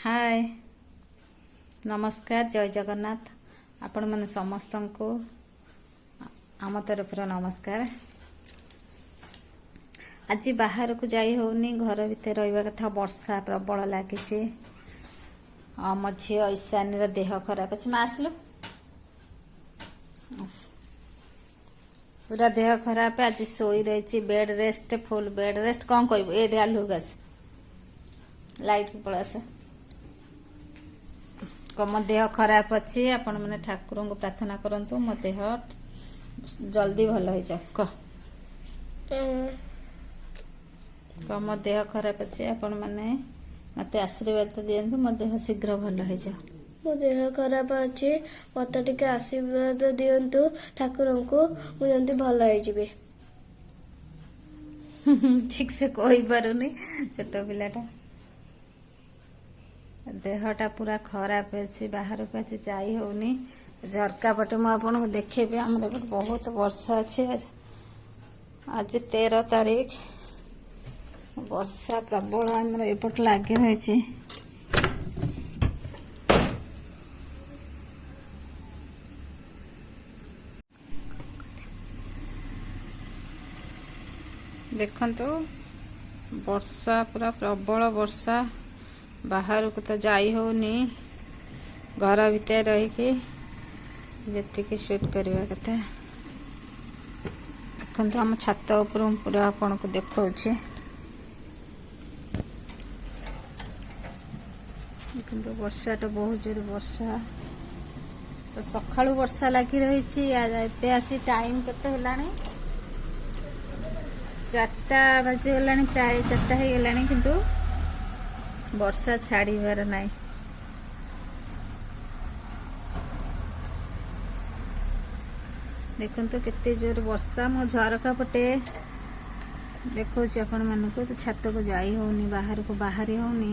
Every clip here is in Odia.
ହାଏ, ନମସ୍କାର, ଜୟ ଜଗନ୍ନାଥ। ଆପଣମାନେ ସମସ୍ତଙ୍କୁ ଆମ ତରଫରୁ ନମସ୍କାର। ଆଜି ବାହାରକୁ ଯାଇ ହେଉନି, ଘର ଭିତରେ ରହିବା କଥା। ବର୍ଷା ପ୍ରବଳ ଲାଗିଛି। ଆମ ଝିଅ ଈଶାନୀର ଦେହ ଖରାପ ଅଛି। ମା, ଆସିଲୁ, ଆସ। ପୁରା ଦେହ ଖରାପ, ଆଜି ଶୋଇ ରହିଛି, ବେଡ୍ ରେଷ୍ଟ, ଫୁଲ୍ ବେଡ୍ ରେଷ୍ଟ। କ'ଣ କହିବୁ? ଏଇଠି ଆଲୁଅକୁ ଆସ, ଲାଇଟ୍କୁ ପଳେଇ ଆସ। ମୋ ଦେହ ଖରାପ ଅଛି, ଆପଣମାନେ ଠାକୁରଙ୍କୁ ପ୍ରାର୍ଥନା କରନ୍ତୁ ମୋ ଦେହ ଜଲ୍ଦି ଭଲ ହେଇଯାଉ। କହ କହ, ମୋ ଦେହ ଖରାପ ଅଛି, ଆପଣମାନେ ମୋତେ ଆଶୀର୍ବାଦ ଦିଅନ୍ତୁ, ମୋ ଦେହ ଶୀଘ୍ର ଭଲ ହେଇଯାଉ। ମୋ ଦେହ ଖରାପ ଅଛି, ମତେ ଟିକେ ଆଶୀର୍ବାଦ ଦିଅନ୍ତୁ ଠାକୁରଙ୍କୁ, ମୁଁ ଯେମିତି ଭଲ ହେଇଯିବି। ଠିକ ସେ କହିପାରୁନି ଛୋଟ ପିଲାଟା। ଦେହଟା ପୁରା ଖରାପ ଅଛି, ବାହାରକୁ ଆଜି ଯାଇ ହଉନି। ଝରକା ପଟେ ମୁଁ ଆପଣଙ୍କୁ ଦେଖେଇବି। ଆମର ଏପଟେ ବହୁତ ବର୍ଷା ଅଛି। ଆଜି 13 ତାରିଖ, ବର୍ଷା ପ୍ରବଳ ଆମର ଏପଟେ ଲାଗି ରହିଛି। ଦେଖନ୍ତୁ, ବର୍ଷା ପୁରା ପ୍ରବଳ ବର୍ଷା। ବାହାରକୁ ତ ଯାଇ ହଉନି, ଘର ଭିତରେ ରହିକି ଯେତିକି ସୁଟ୍ କରିବା କଥା। ଦେଖନ୍ତୁ, ଆମ ଛାତ ଉପରୁ ମୁଁ ପୁରା ଆପଣଙ୍କୁ ଦେଖାଉଛି। ଦେଖନ୍ତୁ, ବର୍ଷାଟା ବହୁତ ଜୋରେ ବର୍ଷା। ତ ସକାଳୁ ବର୍ଷା ଲାଗି ରହିଛି। ଏବେ ଆସି ଟାଇମ୍ କେତେ ହେଲାଣି? 4ଟା ବାଜିଗଲାଣି, ପ୍ରାୟ 4ଟା ହେଇଗଲାଣି, କିନ୍ତୁ ବର୍ଷା ଛାଡ଼ିବାର ନାହିଁ। ଦେଖନ୍ତୁ କେତେ ଜୋର ବର୍ଷା। ମୋ ଝରକା ପଟେ ଦେଖାଉଛି ଆପଣମାନଙ୍କୁ। ତ ଛାତକୁ ଯାଇ ହଉନି, ବାହାରକୁ ବାହାରି ହଉନି।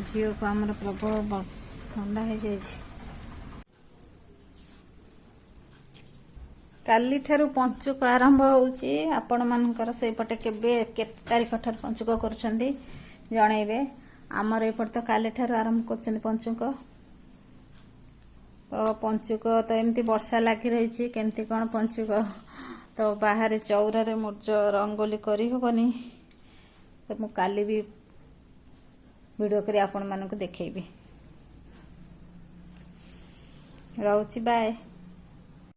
ଝିଅକୁ ଆମର ପ୍ରବଳ ଥଣ୍ଡା ହେଇଯାଇଛି। କାଲିଠାରୁ ପଞ୍ଚୁକ ଆରମ୍ଭ ହଉଛି। ଆପଣମାନଙ୍କର ସେଇପଟେ କେବେ, କେତେ ତାରିଖ ଠାରୁ ପଞ୍ଚୁକ କରୁଛନ୍ତି ଜଣେଇବେ। ଆମର ଏପଟେ ତ କାଲିଠାରୁ ଆରମ୍ଭ କରୁଛନ୍ତି ପଞ୍ଚୁକ। ତ ପଞ୍ଚୁକ ତ ଏମିତି ବର୍ଷା ଲାଗି ରହିଛି, କେମିତି କ'ଣ ପଞ୍ଚୁକ? ତ ବାହାରେ ଚଉରାରେ ମୁର୍ଜ ରଙ୍ଗୋଲି କରିହେବନି। ତ ମୁଁ କାଲି ବି ଭିଡ଼ିଓ କରି ଆପଣମାନଙ୍କୁ ଦେଖେଇବି। ରହୁଛି, ବାଏ।